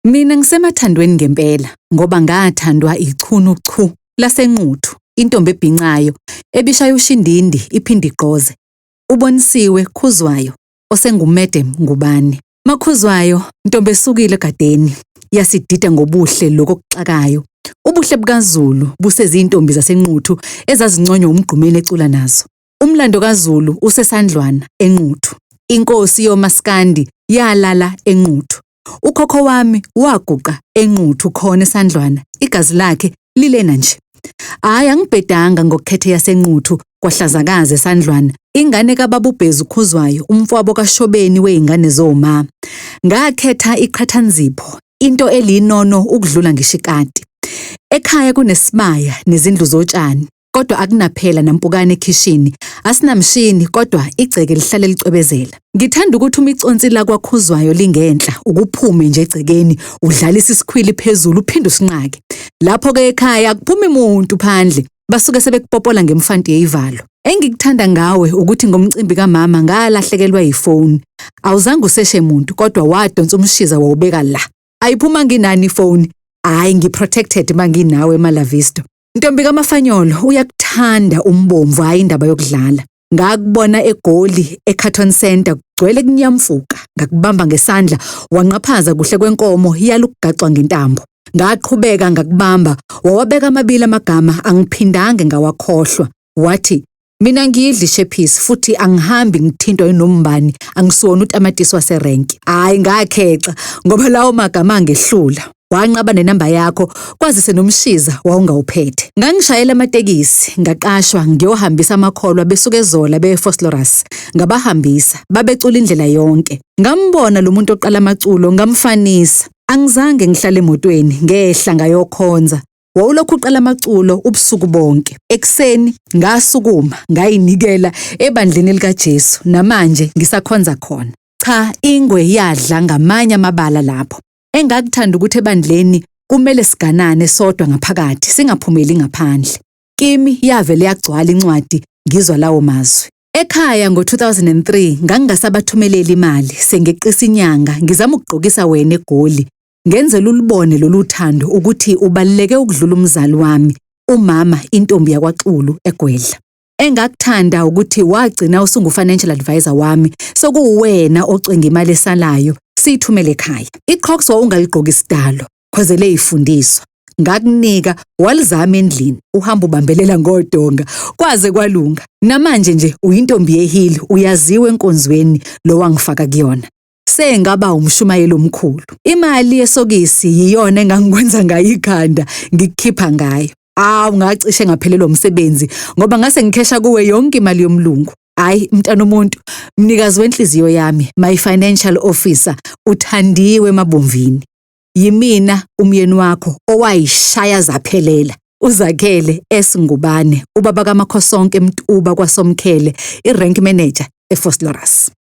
Mina ngisemathandweni ngempela ngoba ngathandwa ichunu chu laseNquthu, intombi ebhincayo, ebishaya ushindindi iphinde igqoze. Ubonisiwe Khuzwayo osenguMadam Ngubane. MaKhuzwayo, ntombi esukile egadeni, yasidida ngobuhle lokhu okuxakayo. Ubuhle bukaZulu busezintombi zaseNquthu ezazinconywa uMgqumeni ecula nazo. Umlando kaZulu usesandlwana eNquthu. Inkosi yomaskandi yalala eNquthu. Ukhokho wami waguqa eNquthu khona esandlwana, igazi lakhe lilena nje. Hhayi angibhedanga ngokukhetha yaseNquthu kwahlazakazi esandlwana. Ingane kababa uBhezu Khuzwayo, umfowabo kaShobeni wey'ngane zoma. Ngakhetha iqhathanzipho, into elinono ukudlula ngisho ikati. Ekhaya kunesibaya nezindlu zotshani. Kodwa akunaphela nampukane ekhishini. Asinamshini kodwa igceke lihlale licwebezela. Ngithanda ukuthi uma iconsi lakwaKhuzwayo lingenhla, ukuphume nje egcekeni, udlalise isikhwili phezulu uphinde usinqake. Lapho-ke ekhaya akuphumi muntu phandle, basuke sebekupopola ngemfanti yeyivalo. Engikuthanda ngawe ukuthi ngomcimbi kamama ngalahlekelwa yifoni. Awuzange useshe muntu kodwa wadonsa umshiza wawubeka la. Ayiphuma nginani ifoni. Hhayi ngi-protected uma nginawe eMalavisto. Ntombi kaMafanyolo uyakuthanda umbomvu hhayi indaba yokudlala. Ngakubona eGoli eCarton Center kugcwele kunyamfuka. Ngakubamba ngesandla wanqaphaza kuhle kwenkomo yalukugacwa ngentambo. Ngaqhubeka ngakubamba wawabeka amabili amagama angiphindange ngawakhohlwa. Wathi mina ngiyidla ishephisi futhi angihambi ngithintwa inombani angisiwona utamatisi waserenki. Hhayi ngakhexa ngoba lawo magama angehlula. Wanqaba nenamba yakho kwazise nomshiza wawungawuphethe. Ngangishayela amatekisi ngaqashwa ngiyohambisa amakholwa besuka eZola beye Vosloorus. Ngabahambisa babecula indlela yonke. Ngambona lo muntu oqala amaculo ngamfanisa. Angizange ngihlale emotweni ngehla ngayokhonza. Wawulokhu uqala amaculo ubusuku bonke. Ekuseni ngasukuma ngayinikela ebandleni likaJesu namanje ngisakhonza khona. Cha ingwe yadla ngamanye amabala lapho. Engakuthanda ukuthi ebandleni kumele siganane sodwa ngaphakathi singaphumeli ngaphandle. Kimi yavele yagcwala incwadi ngizwa lawo mazwi. Ekhaya ngo-2003 ngangingasabathumeleli imali sengeqisa inyanga ngizama ukugqokisa wena eGoli. Ngenzela ulubone lolu thando ukuthi ubaluleke ukudlula umzali wami, umama intombi yakwaXulu eGwedla. Engakuthanda ukuthi wagcina usungu-financial advisor wami, sekuwuwena ocwenga imali esalayo, siyithumele ekhaya. I-Crocs wawungaligqoki sidalo, khwezele ifundiswa. Ngakunika walizama endlini, uhamba ubambelela ngodonga, kwaze kwalunga. Namanje nje uyintombi yehili, uyaziwa enkonzweni lo wangifaka kuyona. Sengaba umshumayeli omkhulu. Imali yesokisi yiyona engangikwenza ngayo ikhanda, ngikukhipha ngayo. Awu ngacishe ngaphelelwa umsebenzi ngoba ngase ngikhesha kuwe yonke imali yomlungu. Hayi mntana umuntu, mnikazi wenhliziyo yami, my financial officer, uthandiwe emabomvini. Yimina umyeni wakho owayishaya zaphelela. Uzakhele S Ngubane, ubaba kaMakhosonke Mtuba kwaSomkhele, i-rank manager eVosloorus.